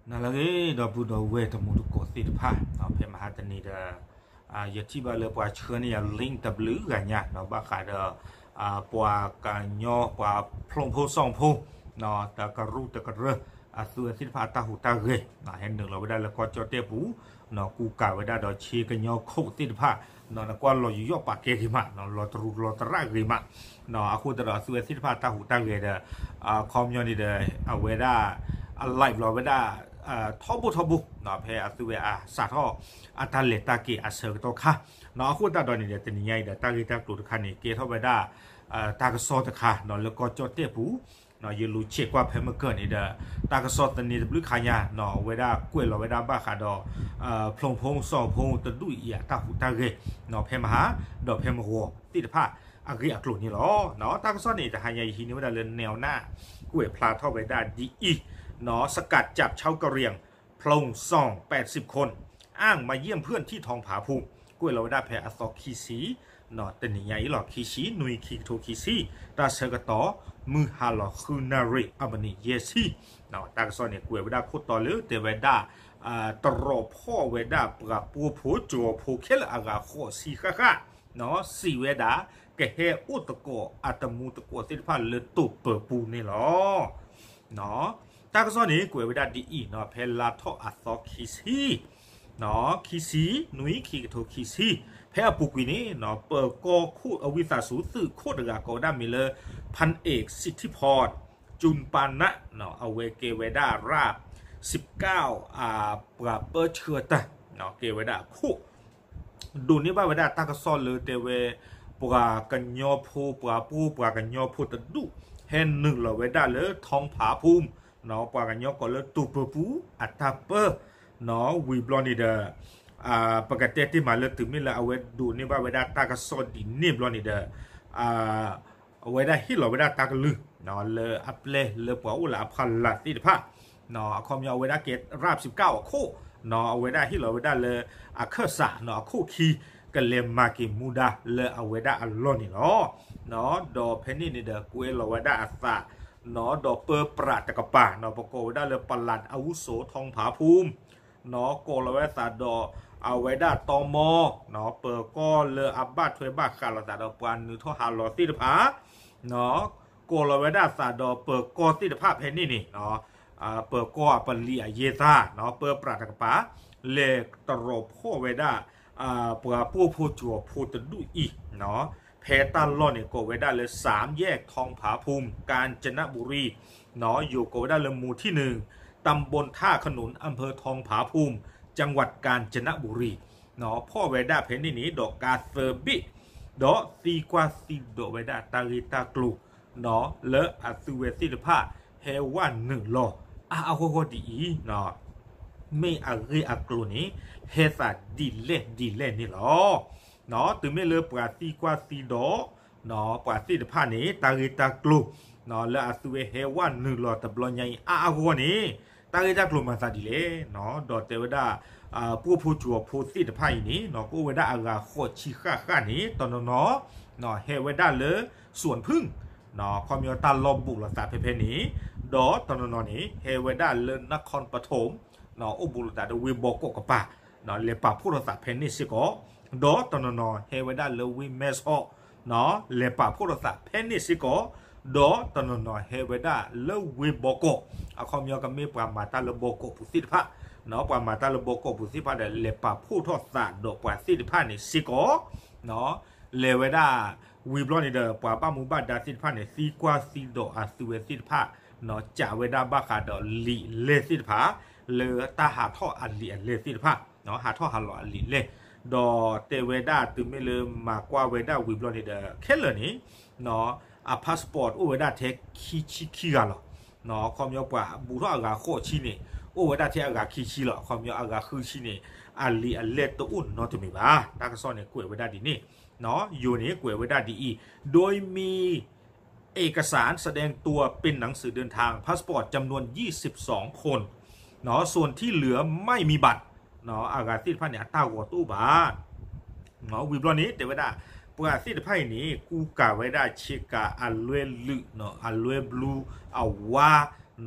နၤလၢအဂ့ၤ ဒီပုၢ်ဒီဝဲၢ်တံၤသကိးသ့ၣ်တဖၣ်, ဖဲမဟါတနံၤဒီး ယထံၣ်ဘၣ်လၢပှၤဆှၢန့ၢ်ယၤ link တဘျုးဂၤညါ ဘၣ်ဃးဒီး ပှၤကညီ ပှၤဖျိဖိစီၤဖိ တကရူၢ်တကရၢ အသုဝဲသ့ၣ်တဖၣ်အတၢ်ဟူးတၢ်ဂဲၤ ဟဲနုာ်လီၤဝဲဒၣ်လၢကီၢ်ကၠီၣ်တဲၣ်ပူၤ ကူကၤဝဲဒၣ်ဒီးဆ့ကညီခိၣ်သ့ၣ်တဖၣ် နကွၢ်လီၤယူးယီၣ်ပာ်ကဲဂ့ၤမး လီၤတရူးလီၤတရၣ်ဂ့ၤမး အဃိသတးဒီးအသုဝဲသ့ၣ်တဖၣ်တၢ်ဟူးတၢ်ဂဲၤဒီး အခီပညီန့ၣ်ဒီး အဝဲဒၣ် အ live လီၤဝဲဒၣ် ထီဘိထီဘိ ဖဲအသုဝဲအစးထီၣ် အတၢ်လဲၤတၢ်က့ၤအဆၢကတီၢ်ခါ အဃိသတးဒီးန့ၣ်ဒီး တနံၤညါအံၤဒီး တၢ်ဂ့ၢ်တၢ်ကျိၤတခါန့ၣ် ကဲထီၣ်ဝဲဒၣ် တၢ်ကစီၣ်တခါ လၢကီၢ်ကၠီၣ်တဲၣ်ပူၤ ယလူၤဆဲးကွၢ်ဖဲမုၢ်ကၢၢ်န့ၣ်ဒီး တၢ်ကစီၣ်သန့တဘျုးခါညါ အဝဲဒၣ်ကွဲးလီၤဝဲဒၣ်ဘၣ်ဃးဒီး ဖျိဖိစီၤဖိတဒူၣ်အံၤအတၢ်ဟူးတၢ်ဂဲၤ ဖဲမဟါ ဒီးဖဲမဂီၤသ့ၣ်တဖၣ်အဂ့ၢ်အကျိၤန့ၣ်လီၤ. တၢ်ကစီၣ်န့ၣ် တဟါညါယဟံးန့ၢ်ဝဲဒၣ်လၢ နဲၣ်နၣ် ကွဲးဖျါထီၣ်ဝဲဒၣ်ဒ်အံၤ สกัดจับชาวกะเหรี่ยง พลงซ่อง แปดสิบคน อ้างมาเยี่ยมเพื่อนที่ทองผาภูมิ ကွဲးလီၤဝဲဒၣ်ဖဲအသီခံဆံ တနံၤညါအံၤလီၤ ခံဆံနွံ ခံကထိခံဆံ တၢ်ဆၢကတီၢ် မုၢ်ဟါလီၤဃုနၣ်ရံၣ် အမံးနံးယဲၢ်ဆံ တၢ်ကစီၣ်န့ၣ် ကွဲးဝဲဒၣ်ခိၣ်တီလၢတဲဝဲဒၣ် တရီးဖီၣ်ဝဲဒၣ်ပှၤပိာ်ဖိကၠီၤဖိခဲလၢာ်အဂၤဃိးဆံဃၣ်ဃၣ် စံးဝဲဒၣ် ကဟဲအိၣ်သကိးအတမူသကိးသ့ၣ်တဖၣ်လၢတိာ်ပၢၤပူၤန့ၣ်လီၤ. တၢ်ကစီၣ်န့ၣ် ကွဲးဝဲဒၣ်ဒ်အံၤ ဖဲလါထီၣ်အသီခံဆံ ခံဆံနွံ ခံကထိခံဆံ ဖဲအပူၤကွံာ်န့ၣ် ပၢၤကီၢ်ခိၣ်အဝံသးစူၤ သုးခိၣ်တဂၤကိးဝဲဒၣ်မ့ၢ်လၢ พันเอกสิทธิพร จุลปานะ အဝဲကဲဝဲဒၣ် ราบสิบเก้า ပှၤပၢဆှၢတၢ် ကဲဝဲဒၣ်အခိၣ် ဒိးန့ၢ်ဘၣ်ဝဲဒၣ်တၢ်ကစီၣ်လၢတဲဝဲ ပှၤကညီဖိ ပှၤပိာ်ပှၤကညီဖိတဒူၣ် ဟဲနုာ်လီၤဝဲဒၣ်လၢ ทองผาภูมิ ပှၤကညီကိးလၢတိာ်ပၢၤပူၤအတၢ်ပၢ ဝံၤဘျီန့ၣ်ဒီး ပကတဲတ့ၢ်မးလၢတုၤမ့ၢ်လၢအဝဲဒိးန့ၢ်ဘၣ်ဝဲဒၣ်တၢ်ကစီၣ်ဒ်န့ၣ်ဘျီန့ၣ်ဒီး အဝဲဒၣ်ဟ့ၣ်လီၤဝဲဒၣ်တၢ်ကလုၢ် လၢအပျဲၢ်လၢပှၤအိၣ်လၢအဖီလာ်သ့ၣ်တဖၣ် အခီပညီအဝဲဒၣ်ကဲ ราบสิบเก้า အခိၣ် အဝဲဒၣ်ဟ့ၣ်လီၤဝဲဒၣ်လၢ အခၢၣ်စး အခိၣ်ခံ ကလဲၤမၤက့ၤမူဒါလၢအဝဲဒၣ်အလီၢ်န့ၣ်လီၤ. ဒီးဖဲန့ၣ်န့ၣ်ဒီးကွဲလီၤဝဲဒၣ်အသး ဒီးပၢပြးတကပၤ ပကိးဝဲဒၣ်လၢ ปลัดอาวุโส ทองผาภูมิ ကိးလီၤဝဲသးဒီး အဝဲဒၣ်တီမီ ပၢၤကီၢ်လၢအဘၣ်ထွဲဘၣ်ဃးလိာ်သးဒီးပှၤနုာ်ထီၣ်ဟးလီၤသ့ၣ်တဖၣ် ကိးလီၤဝဲဒၣ်သးဒီးပၢၤကီၢ်သ့ၣ်တဖၣ်ဖဲန့ၣ်န့ၣ် ပၢၤကီၢ်အပလံၤအယဲၢ်သၣ် ပၢပြးတကပၤ လဲၤတရီးဖီၣ်ဝဲဒၣ် ပှၤပိာ်ဖိကၠီၤဖိတဒူၣ်အံၤ ဖဲတၢ်လီၢ်န့ၣ် ကိးဝဲဒၣ်လၢ สามแยกทองผาภูมิ กาญจนบุรี ယိၤကိးဝဲဒၣ်လၢ หมู่ที่หนึ่ง ตำบลท่าขนุน อำเภอทองผาภูมิ จังหวัดกาญจนบุรี ဖီၣ်ဝဲဒၣ်ဖဲန့ၣ်န့ၣ် ဒီးကါသၢဘ့ၣ် ဒီးသံကွၢ်သံဒိးဝဲဒၣ်တၢ်ဂ့ၢ်တၢ်ကျိၤ လၢအသုဝဲသ့ၣ်တဖၣ် ဟဲဝဲနုာ်လီၤ အါအါဂီၢ်ဂီၢ်ဒ်အံၤ မ့ၢ်အဂ့ၢ်အကျိၤန့ၣ် ဟဲသးဒ်လဲၣ်ဒ်လဲၣ်န့ၣ်လီၤ. တုၤမ့ၢ်လၢပှၤသံကွၢ်သံဒိး ပှၤသ့ၣ်တဖၣ်န့ၣ် တၢ်ဂ့ၢ်တၢ်ကျိၤ လၢအသုဝဲဟဲဝဲနုာ်လီၤတဘျီညါအံၤ အါအါဂီၢ်ဂီၢ်န့ၣ် တၢ်ဂ့ၢ်တၢ်ကျိၤမၤသးဒ်လဲၣ် ဒီးတဲဝဲဒၣ် ပိာ်ဖိကၠီၤဖိသ့ၣ်တဖၣ်အံၤန့ၣ် ကအိၣ်ဝဲဒၣ်အဂၤဃိးဆံဃၣ်ဃၣ်န့ၣ် တနီၤနီၤ ဟဲဝဲဒၣ်လၢ สวนผึ้ง ခီပညီတၢ်လီၢ်ဘူးလိာ်သးဖဲဖဲန့ၣ် ဒီးတနီၤနီၤန့ၣ် ဟဲဝဲဒၣ်လၢ นครปฐม အိၣ်ဘူးလိာ်သးဒီးဝ့ၢ်ဘီကီးကပၤ လဲၤပာ်ဖှိၣ်ထီၣ်သးဖဲန့ၣ်စ့ၢ်ကီး ဒီးတနီၤနီၤဟဲဝဲဒၣ်လၢဝ့ၢ်မဲဆီး လဲၤပာ်ဖှိၣ်ထီၣ်သးဖဲန့ၣ်စ့ၢ်ကီး ဒီးတနီၤနီၤဟဲဝဲဒၣ်လၢဝ့ၢ်ဘီကီး အခီပညီကမ့ၢ်ပှၤမၤတၢ်လၢဘီကီးပူၤသ့ၣ်တဖၣ် ပှၤမၤတၢ်လၢဘီကီးပူၤသ့ၣ်တဖၣ်ဒီး လဲၤပာ်ဖှိၣ်ထီၣ်သးဒီးပှၤသ့ၣ်တဖၣ်န့ၣ်စ့ၢ်ကီး လဲၤဝဲဒၣ် ဝံၤဘျီန့ၣ်ဒီး ပှၤဘၣ်မူဘၣ်ဒါသ့ၣ်တဖၣ်န့ၣ် သံကွၢ်သံဒိးအသုဝဲသ့ၣ်တဖၣ် စံးဝဲဒၣ်ဘၣ်ဃးဒီးလံာ်လဲၢ်သ့ၣ်တဖၣ် လၢတၢ်ဟးထီၣ်အလံာ်အလဲၢ်သ့ၣ်တဖၣ် ဟးထီၣ်ဟးလီၤအလံာ်လဲၢ် ဒီးတဲဝဲဒၣ်တုၤမ့ၢ်လၢမၤကွၢ်ဝဲဒၣ်ဝံၤဘျီန့ၣ်ဒီး ခဲလၢာ်န့ၣ် အ passport အိၣ်ဝဲဒၣ်ထဲခံဆံခံဂၤလီၤ. အခီပညီပှၤဘူးထီၣ်အဂၤဃိးဆံန့ၣ် အိၣ်ဝဲဒၣ်ထဲအဂၤခံဆံလီၤ. အခီပညီအဂၤဃုဆံန့ၣ် အလံာ်အလဲၢ်တအိၣ်နီတမံၤဘၣ်. တၢ်ကစီၣ်န့ၣ်ကွဲးဝဲဒၣ်ဒ်န့ၣ် ယိၤန့ၣ်ကွဲးဝဲဒၣ်ဒ်အံၤ โดยมี เอกสารแสดงตัวเป็นหนังสือเดินทาง พาสปอร์ต จำนวน ยี่สิบสองคน ส่วนที่เหลือไม่มีบัตร အဂၤသ့ၣ်တဖၣ်န့ၣ် အတၢ်ဂီၤတအိၣ်ဘၣ် ဝံၤဘျီန့ၣ် တဲဝဲဒၣ် ပှၤသ့ၣ်တဖၣ်အံၤန့ၣ် ကူကၤဝဲဒၣ်ဆ့ကၤအလွဲၢ်လုာ် အလွဲၢ်ဘျူး အဝါ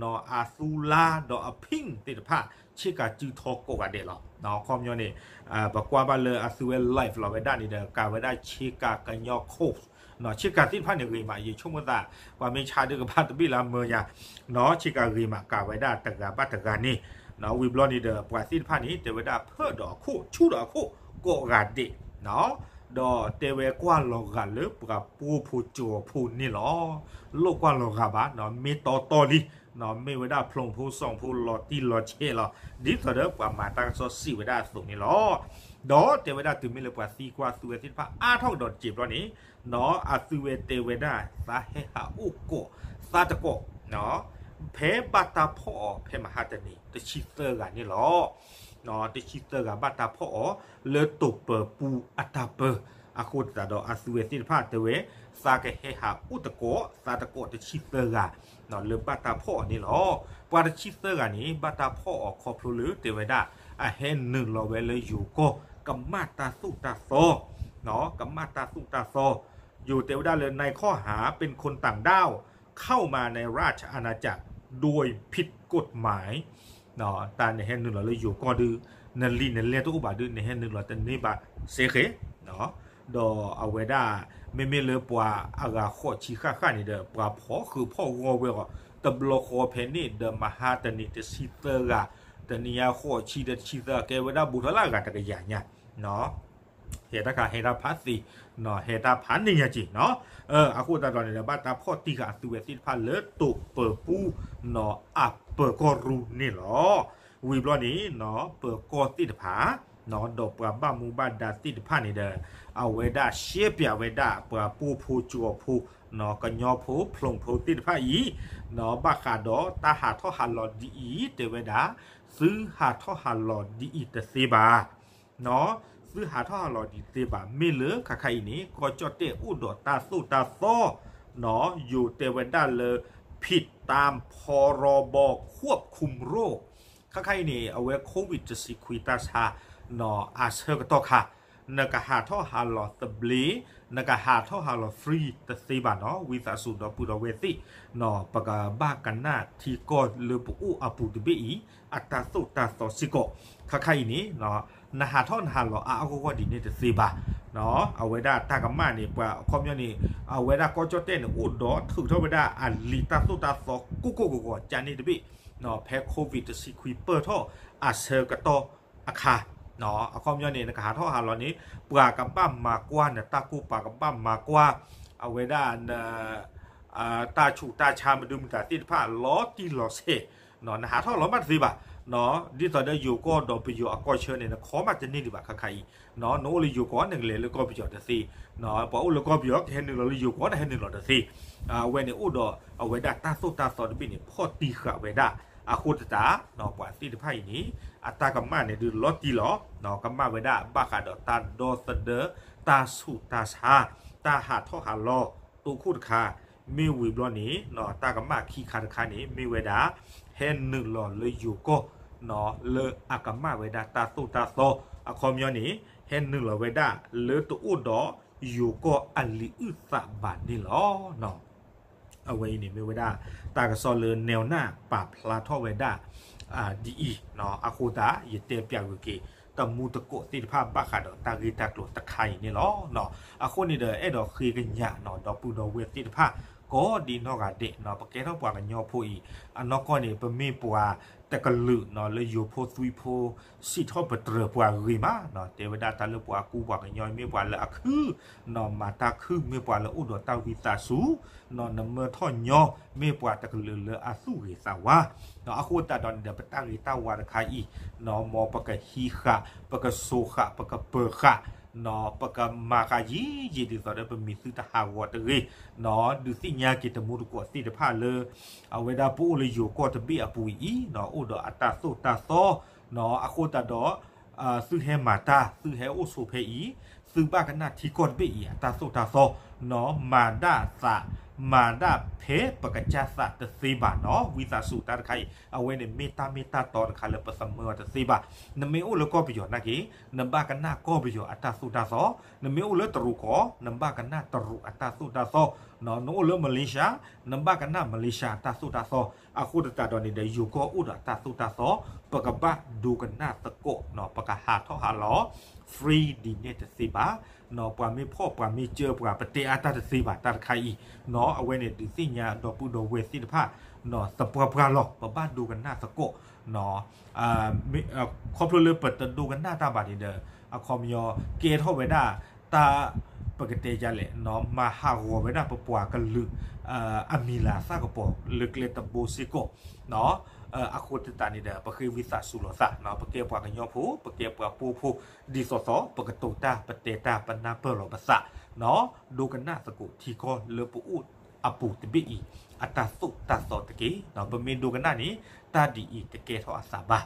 နီၢ်အသူလါဒီးအ pink သ့ၣ်တဖၣ် ဆ့ကၤစုထီကိးဂၤဒဲးလီၤ. အခီပညီန့ၣ် ပကွၢ်ဘၣ်လၢအသုဝဲ live လီၤဝဲဒၣ်န့ၣ်ဒီး ကၤဝဲဒၣ်ဆ့ကၤကညီ coat ဆ့ကၤသ့ၣ်တဖၣ်န့ၣ်ဂ့ၤမး ယဆိကမိၣ်သး ပှၤမ့ၢ်ဆါဒုးကဘၣ်တဘ့ၣ်လၢအမၢညါ ဆ့ကၤဂ့ၤမး ကၤဝဲဒၣ်တဂၤဘၣ်တဂၤန့ၣ် ဝံၤဘျီန့ၣ်ဒီး ပှၤသ့ၣ်တဖၣ်န့ၣ် တဲဝဲဒၣ်ဖၢၣ်ဒီးအခိၣ် ဆူဒီးအခိၣ်ကိးဂၤဒဲး ဒီးတဲဝဲကွၢ်လီၤဂာ်လၢပှၤပိာ်ဖိကၠီၤဖိန့ၣ်လီၤ. လိၣ်ကွၢ်လီၤဂာ်ဘၣ် မ့ၢ်တီတီလံ မ့ၢ်ဝဲဒၣ်ဖျိးဖိစီၤဖိလီၤတံၢ်လီၤဆဲးလီၤ ဒ်သိးဒီးပှၤမၤတၢ်ကစီၣ်စံးဝဲဒၣ်အသိးန့ၣ်လီၤ. ဒီးတဲဝဲဒၣ်တုၤမ့ၢ်လၢပှၤသံကွၢ်သုဝဲသ့ၣ်တဖၣ်အါထီၣ်ကဒီးတစဲးဘျီန့ၣ် အသုဝဲတဲဝဲဒၣ် သးဟဲဟးအိၣ်ကိးသးတကိး ဖဲဘၣ်တၢ်ဖီၣ်အီၤဖဲမဟါတနံၤ တဆံသၢဂၤန့ၣ်လီၤ. တဆံသၢဂၤဘၣ်တၢ်ဖီၣ်အီၤ လၢတိာ်ပၢၤပူအတၢ်ပၢၤ အဃိသတးဒီးအသုဝဲသ့ၣ်တဖၣ်တဲဝဲ သးကဟဲဟးအိၣ်တကိး သးတကိးတဆံသၢဂၤ လၢဘၣ်တၢ်ဖီၣ်အီၤန့ၣ်လီၤ. ပှၤတဆံသၢဂၤန့ၣ် ဘၣ်တၢ်ဖီၣ်အီၤခီဖျိလၢတဲဝဲဒၣ် အဟဲနုာ်လီၤဝဲလၢယိၤကီၢ် ကမၣ်တၢ်သိၣ်တၢ်သီ ကမၣ်တၢ်သိၣ်တၢ်သီ ယိၤတဲဝဲဒၣ်လၢ ในข้อหาเป็นคนต่างด้าว เข้ามาในราชอาณาจักรโดยผิดกฎหมาย တၢ်နဟဲနုာ်လီၤလၢယိၤကီၢ်ဒုး နလံာ်နလဲၢ်တအိၣ်ဘၣ်ဒုး နဟဲနုာ်လီၤတန့ၢ်ဘၣ်စ့ၢ်ကီး ဒီးအဝဲဒၣ် မ့မ့ၢ်လၢပှၤအဂၤဃိးဆံဃၣ်ဃၣ်န့ၣ်ဒီး ပှၤဖီၣ်ဃုာ်ဖီၣ်ဂီၢ်ဝဲအီၤ တဘျီဃီဖဲန့ၣ်ဒီးမဟါတနံၤတဆံသၢဂၤ တနံၤညါဃိးဆံဒီးတဆံသၢ ကဲဝဲဒၣ်ဘူးထီၣ်လၢအဂၤတကယၤညါ ဟဲတၢ်ခါဟဲတၢ်ဖးသ့ ဟဲတၢ်ဖးန့ၢ်ညါက့ၤနီၤ အဃိသတးဒီးန့ၣ်ဒီး ဘၣ်တၢ်ဖီၣ်တံၢ်ဃာ်အသုဝဲသ့ၣ်တဖၣ်လၢတိာ်ပၢၤပူနီၤ အပၢၤကီၢ်ရူၢ်န့ၣ်လီၤ. ဝံၤဘျီန့ၣ်နီၤ ပၢၤကီၢ်သ့ၣ်တဖၣ် ဒီးပှၤဘၣ်မူဘၣ်ဒါသ့ၣ်တဖၣ်န့ၣ်ဒီး အဝဲဒၣ်ရှဲပၠးဝဲဒၣ်ပှၤပိာ်ဖိကၠီၤဖိ ကညီဖိဖျိးဖိသ့ၣ်တဖၣ်အံၤ ဘၣ်ဃးဒီးတၢ်ဟးထီၣ်ဟးလီၤဒ်အံၤ တဲဝဲဒၣ် သုဟးထီၣ်ဟးလီၤဒ်အံၤတသ့ဘၣ် သုဟးထီၣ်ဟးလီၤဒ်တသ့ဘၣ် မ့ၢ်လၢခါခါအံၤန့ၣ် ကီၢ်ကၠီၣ်တဲၣ်အိၣ်ဒီးတၢ်သိၣ်တၢ်သီ ယိၤတဲဝဲဒၣ်လၢ ผิดตาม พรบ ควบคุมโรค ခါခါအံၤန့ၣ် အဝဲ COVID တဆံခွံတၢ်ဆါ အဆၢကတီၢ်ခါ နကဟးထီၣ်ဟးလီၤသဘျ့ နကဟးထီၣ်ဟးလီၤ free တသ့ဘၣ်နီၤ ဝံသးစူၤဒီပုၢ်ဒီဝဲၢ်သ့ၣ် ပကဘၣ်ကနၣ်ထံကီၢ်လၢပအိၣ်အပူၤတဘ့ၣ်အံၤ အတၢ်သိၣ်တၢ်သီစ့ၢ်ကီး ခါခါအံၤန့ၣ် နဟးထီၣ်နဟးလီၤအါအါဂီၢ်ဂီၢ်ဒ်န့ၣ်တသ့ဘၣ် အဝဲဒၣ်တၢ်ကမၣ်န့ၣ် ပှၤအခီပညီန့ၣ် အဝဲဒၣ်ကီၢ်ကၠီၣ်တဲၣ်န့ၣ် အိၣ်ဒီးထုးထီၣ်ဝဲဒၣ်အလံာ်တၢ်သိၣ်တၢ်သီကိၢ်ကိၢ်ဂီၤဂီၤကန့ၣ်တဘ့ၣ် ဖဲ COVID တဆံခွံပၢၢ်ထီၣ်အဆၢကတီၢ်အခါ အခီပညီန့ၣ် နကဟးထီၣ်ဟးလီၤန့ၣ် ပှၤကဘၣ်မၤကွၢ်နတၢ်ကိၢ် ပှၤကဘၣ်မၤကွၢ် အဝဲဒၣ် တၢ်ဆူးတၢ်ဆါမနုၤမတၤသ့ၣ်တဖၣ်လီၤတံၢ်လီၤဆဲး နဟးထီၣ်လီၤမးတသ့ဘၣ် ဒ်သိးဒီးယိၤကီၢ်ဒီးပယီၤအကီၢ်ဆၢန့ၣ် နခီမးတန့ၢ်ဒံးဘၣ်ခါခါအံၤ နအိၣ်လၢယိၤကီၢ် နကလဲၤလၢကီၢ်ပယီၤတသ့ ပှၤအိၣ်လၢကီၢ်ပယီၤ ကဟဲနုာ်လီၤလၢယိၤကီၢ် နဟဲနုာ်လီၤတသ့ အဝဲန့ၣ်အိၣ်ဒီးအဝဲဒၣ်တၢ်သိၣ်တၢ်သီတဘ့ၣ်န့ၣ် ဖီၣ်တံၢ်ဃာ်ဝဲဒၣ် အဃိသတး ပှၤသ့ၣ်တဖၣ်အံၤန့ၣ် အတၢ်ကမၣ်န့ၣ်ဒုးလီၤတံၢ်လီၤ ကမၣ်ဝဲဒၣ်ဘၣ်ဃးဒီးတၢ်ဒီသဒၢ တၢ်ဆူးတၢ်ဆါ တၢ်ဟးထီၣ်ဟးလီၤ တိခိၣ်တခါ မ့ၢ်ဝံၤဘျီန့ၣ် တၢ်ကမၣ်ခံခါတခါန့ၣ် မ့ၢ်ဝဲဒၣ် ဟဲနုာ်လီၤလၢယိၤကီၢ် လၢအကမၣ်ဝဲဒၣ်တၢ်သိၣ်တၢ်သီ အခီပညီန့ၣ် ဟဲနုာ်လီၤဝဲဒၣ်လၢတအိၣ်ဒီးယိၤကီၢ်အလံာ်အုၣ်သးဘၣ်န့ၣ်လီၤ. အဝဲအံၤန့ၣ်မ့ၢ်ဝဲဒၣ် တၢ်ကစီၣ်လၢ แนวหน้า ပာ်ဖျါထီၣ်ဝဲဒၣ် ဒ်အံၤ အဃိသတး ယတဲပၠးဂုာ်က့ၤ တမူတကိးသ့ၣ်တဖၣ် ဘၣ်ဃးဒီးတၢ်ဂ့ၢ်တၢ်ကျိၤတခါအံၤန့ၣ်လီၤ. အဃိန့ၣ်ဒီး အဲၣ်ဒိးဃ့ကညး ဒီပုၢ်ဒီဝဲၢ်သ့ၣ်တဖၣ် ကိးဒံနီၢ်ဂၤဒဲး ပကဲထီၣ်ပှၤကညီဖိအံၤ အနီၢ်ကီၢ်န့ၣ် ပမ့ၢ်ပှၤတကလုာ် လၢယိၤဖိသွံၣ်ဖိ စံးထီၣ်ပတြၢၤပှၤဂ့ၤမး တဲဝဲဒၣ်တၢ်လၢပှၤကူပှၤကညီ မ့ၢ်ပှၤလၢအခု မၤတၢ်ခု မ့ၢ်ပှၤလၢအိၣ်ဒီးတၢ်ဝံသးစူၤ နမၢထီၣ်ညီ မ့ၢ်ပှၤတကလုာ်လၢအသူၣ်ဂ့ၤသးဝါ အဃိသတးဒီးန့ၣ်ဒီး ပတၢ်ဂ့ၤတၢ်ဝါတခါအံၤ မ်ပကဟံးဃာ် ပကစိာ်ဃာ် ပကပၢၤဃာ် ပကမၤဃာ်ယံာ်ယံာ်ဒ်သိးဒီး ပမံၤသုတဟးဂီၤတဂ့ၤ ဒုးသ့ၣ်ညါက့ၤတမူတကိးသ့ၣ်တဖၣ်လၢ အဝဲဒၣ်ပအိၣ်လၢယိၤကီၢ်တဘ့ၣ်အပူၤအံၤ အိၣ်ဒီးအတၢ်သိၣ်တၢ်သီ အဃိသတးဒီး သုဟဲမၤတၢ် သုဟဲအိၣ်ဆိးဖဲအံၤ သုဘၣ်ကနၣ်ထံကီၢ်တဘ့ၣ်အံၤ အတၢ်သိၣ်တၢ်သီ မၤဒၣ်သး မၤဒၣ်ဖဲပကစၢ်သးတသ့ဘၣ်နီၤ. ဝံသးစူၤတၢ်တခါအံၤ အဝဲန့ၣ်မ့ၢ်တၢ်မ့ၢ်တၢ်တီတခါလၢပသမၢအီၤတသ့ဘၣ်. နမ့ၢ်အိၣ်လၢကီၢ်ပယီၤနာ်က့ နဘၣ်ကနၣ်ကီၢ်ပယီၤအတၢ်သိၣ်တၢ်သီ, နမ့ၢ်အိၣ်လၢတရူးကီၢ် နဘၣ်ကနၣ်တရူးအတၢ်သိၣ်တၢ်သီ, နအိၣ်လၢမလ့ၡါ နဘၣ်ကနၣ်မလ့ၡါအတၢ်သိၣ်တၢ်သီ. အဃိသတးဒီးန့ၣ်ဒီး ယိၤကီၢ်အိၣ်ဒီးအတၢ်သိၣ်တၢ်သီ, ပကဘၣ်ဒိကနၣ်သကိးနီၤ, ပကဟးထီၣ်ဟးလီၤ free ဒ်န့ၣ်တသ့ဘၣ်. ပှၤမ့ၢ်ဖီၣ်ပှၤမ့ၢ်စၢပှၤ ပတဲအါတၢ်တသ့ဘၣ် တၢ်တခါအံၤ. အဝဲန့ၣ်ဒုးသ့ၣ်ညါဒီပုၢ်ဒီဝဲၢ်သ့ၣ်တဖၣ် သပှၢ်ပှၢ်လီၤ ပဘၣ်ဒိကနၣ်သကိး ခီဖျိလၢပတဒိကနၣ်တၢ်ဘၣ်န့ၣ်ဒီး အခီပညီ ကဲထီၣ်ဝဲဒၣ်တၢ် ပကတဲဒ်လဲၣ် မၤဟးဂီၤဝဲဒၣ်ပပှၤကလုာ် အမံၤလၤသၣ်ကပီၤလၢကျဲတဘိစ့ၢ်ကီး. အဃိသတးန့ၣ်ဒီး ပဃ့ဝံသးစူၤလိာ်သး ပကဲပှၤကညီဖိ ပကဲပှၤပိာ်ဖိ ဒ်သိးသိး ပကတိၤတၢ် ပတဲတၢ် ပနၢ်ပၢၢ်လိာ်ပသး ဒိကနၣ်သကိးထံကီၢ်လၢပအိၣ်အပူၤတဘ့ၣ်အံၤ အတၢ်သိၣ်တၢ်သီတက့ၢ်. ပမ့ၢ်ဒိကနၣ်န့ၣ် တၢ်ဒ်အံၤတကဲထီၣ်အသးဘၣ်.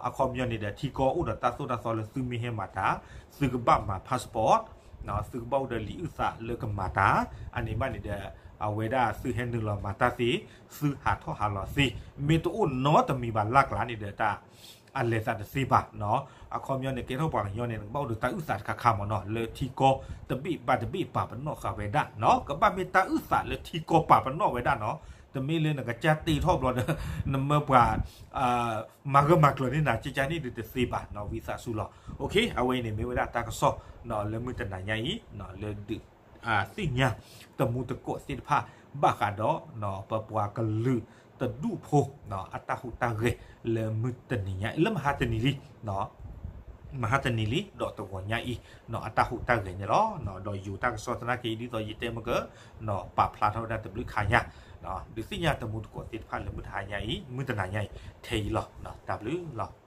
အခီပညီန့ၣ်ဒီး ထံကီၢ်အိၣ်ဒီးတၢ်သိၣ်တၢ်သီလၢသုမ့ၢ်ဟဲမၤတၢ် သုကဘၣ်မၤ passport သုကဘၣ်အိၣ်ဒီးလံာ်အုၣ်သးလၢကမၤတၢ်, အန့ၣ်ဘၣ်န့ၣ်ဒီး အဝဲဒၣ်သုဟဲနုာ်လီၤမၤတၢ်သ့, သုဟးထီၣ်ဟးလီၤသ့, မ့ၢ်တအိၣ်နီတမံၤဘၣ်လၢ်ကျါန့ၣ်ဒီး တၢ်အလဲၤသးတသ့ဘၣ်နီၤ. အခီပညီန့ၣ် ကဲထီၣ်ပှၤကညီန့ၣ် နကဘၣ်အိၣ်ဒီးတၢ်အုၣ်သးတခါခါမ့ၢ်နီၤ လၢထံကီၢ်တဘ့ၣ်ဘၣ်တဘ့ၣ်ပာ်ပနီၣ်ဃာ်ဝဲဒၣ်နီၤ. ကဘၣ်မ့ၢ်တၢ်အုၣ်သးလၢထံကီၢ်ပာ်ပနီၣ်ဝဲဒၣ်နီၤ. တမ့ၢ်လၢနကစၢ်တ့ထီၣ်ဘျီဒီး နမၢပှၤ မၤဂၢၢ်မၤကျၢၤန့ၢ်နၤ ကကန့ၣ်ဒုးတသ့ဘၣ်နီၤ ဝံသးစူၤလီၤ. အဝဲအံၤန့ၣ်မ့ၢ်ဝဲဒၣ်တၢ်ကစီၣ် လၢမုၢ်တနၤညါအံၤ လၢဒုးသ့ၣ်ညါတမူသကိးသ့ၣ်တဖၣ် ဘၣ်ဃးဒီး ပပှၤကလုာ်တဒူၣ်ဖိ အတၢ်ဟူးတၢ်ဂဲၤ လၢမုၢ်တနံၤညါ လၢမဟါတနံၤလံ မဟါတနံၤလံ ဒီးတဂီၤညါအံၤ အတၢ်ဟူးတၢ်ဂဲၤန့ၣ်လီၤ. ဒီးယိၤတၢ်ကစီၣ်သနာ်က့ ဒ်သိးယတဲမ့ၢ်က ပာ်ဖျါထီၣ်ဝဲဒၣ်တဘျုးခါညါ ဒုးသ့ၣ်ညါတမူသကိးသ့ၣ်တဖၣ်လၢမုၢ်တဟါညါအံၤ မုၢ်တနၤညါအံၤ ထဲအံၤလီၤ. တၢ်ဘျုးလီၤ.